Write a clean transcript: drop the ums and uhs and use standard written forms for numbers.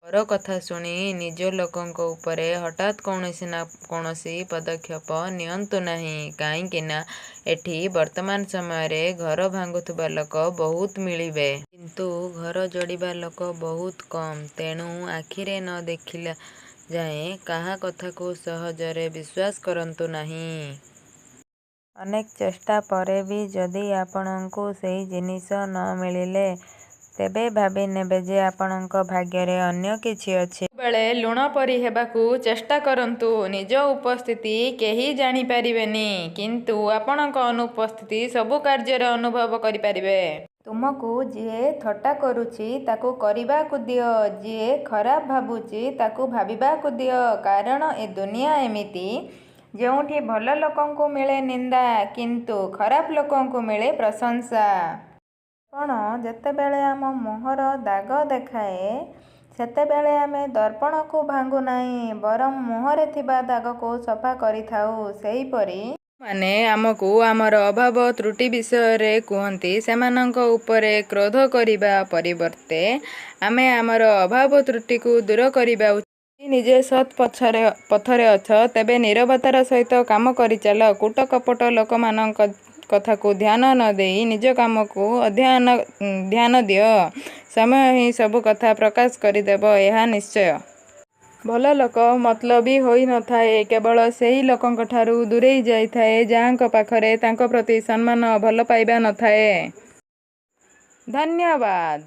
ପର କଥା ଶୁଣି ନିଜ ଲୋକଙ୍କ ଉପରେ ହଠାତ୍ କୌଣସି ନା କୌଣସି ପଦକ୍ଷେପ ନିଅନ୍ତୁ ନାହିଁ, କାହିଁକିନା ଏଠି ବର୍ତ୍ତମାନ ସମୟରେ ଘର ଭାଙ୍ଗୁଥିବା ଲୋକ ବହୁତ ମିଳିବେ, କିନ୍ତୁ ଘର ଯୋଡ଼ିବା ଲୋକ ବହୁତ କମ୍। ତେଣୁ ଆଖିରେ ନ ଦେଖିଲା ଯାଏଁ କାହା କଥାକୁ ସହଜରେ ବିଶ୍ୱାସ କରନ୍ତୁ ନାହିଁ। ଅନେକ ଚେଷ୍ଟା ପରେ ବି ଯଦି ଆପଣଙ୍କୁ ସେହି ଜିନିଷ ନ ମିଳିଲେ, ତେବେ ଭାବିନେବେ ଯେ ଆପଣଙ୍କ ଭାଗ୍ୟରେ ଅନ୍ୟ କିଛି ଅଛି। ସବୁବେଳେ ଲୁଣ ପରି ହେବାକୁ ଚେଷ୍ଟା କରନ୍ତୁ। ନିଜ ଉପସ୍ଥିତି କେହି ଜାଣିପାରିବେନି, କିନ୍ତୁ ଆପଣଙ୍କ ଅନୁପସ୍ଥିତି ସବୁ କାର୍ଯ୍ୟରେ ଅନୁଭବ କରିପାରିବେ। ତୁମକୁ ଯିଏ ଥଟ୍ଟା କରୁଛି ତାକୁ କରିବାକୁ ଦିଅ, ଯିଏ ଖରାପ ଭାବୁଛି ତାକୁ ଭାବିବାକୁ ଦିଅ। କାରଣ ଏ ଦୁନିଆ ଏମିତି, ଯେଉଁଠି ଭଲ ଲୋକଙ୍କୁ ମିଳେ ନିନ୍ଦା, କିନ୍ତୁ ଖରାପ ଲୋକଙ୍କୁ ମିଳେ ପ୍ରଶଂସା। ଦର୍ପଣ ଯେତେବେଳେ ଆମ ମୁହଁର ଦାଗ ଦେଖାଏ, ସେତେବେଳେ ଆମେ ଦର୍ପଣକୁ ଭାଙ୍ଗୁ ନାହିଁ, ବରଂ ମୁହଁରେ ଥିବା ଦାଗକୁ ସଫା କରିଥାଉ। ସେହିପରି ଯେଉଁମାନେ ଆମକୁ ଆମର ଅଭାବ ତ୍ରୁଟି ବିଷୟରେ କୁହନ୍ତି, ସେମାନଙ୍କ ଉପରେ କ୍ରୋଧ କରିବା ପରିବର୍ତ୍ତେ ଆମେ ଆମର ଅଭାବ ତ୍ରୁଟିକୁ ଦୂର କରିବା ଉଚିତ। ଯଦି ନିଜେ ସତ୍ ପଥରେ ଅଛ, ତେବେ ନୀରବତାର ସହିତ କାମ କରିଚାଲ। କୂଟ କପଟ ଲୋକମାନଙ୍କ କଥାକୁ ଧ୍ୟାନ ନ ଦେଇ ନିଜ କାମକୁ ଧ୍ୟାନ ଦିଅ। ସମୟ ହିଁ ସବୁ କଥା ପ୍ରକାଶ କରିଦେବ, ଏହା ନିଶ୍ଚୟ। ଭଲ ଲୋକ ମତଲବୀ ହୋଇନଥାଏ, କେବଳ ସେହି ଲୋକଙ୍କଠାରୁ ଦୂରେଇ ଯାଇଥାଏ, ଯାହାଙ୍କ ପାଖରେ ତାଙ୍କ ପ୍ରତି ସମ୍ମାନ ଓ ଭଲପାଇବା ନଥାଏ। ଧନ୍ୟବାଦ।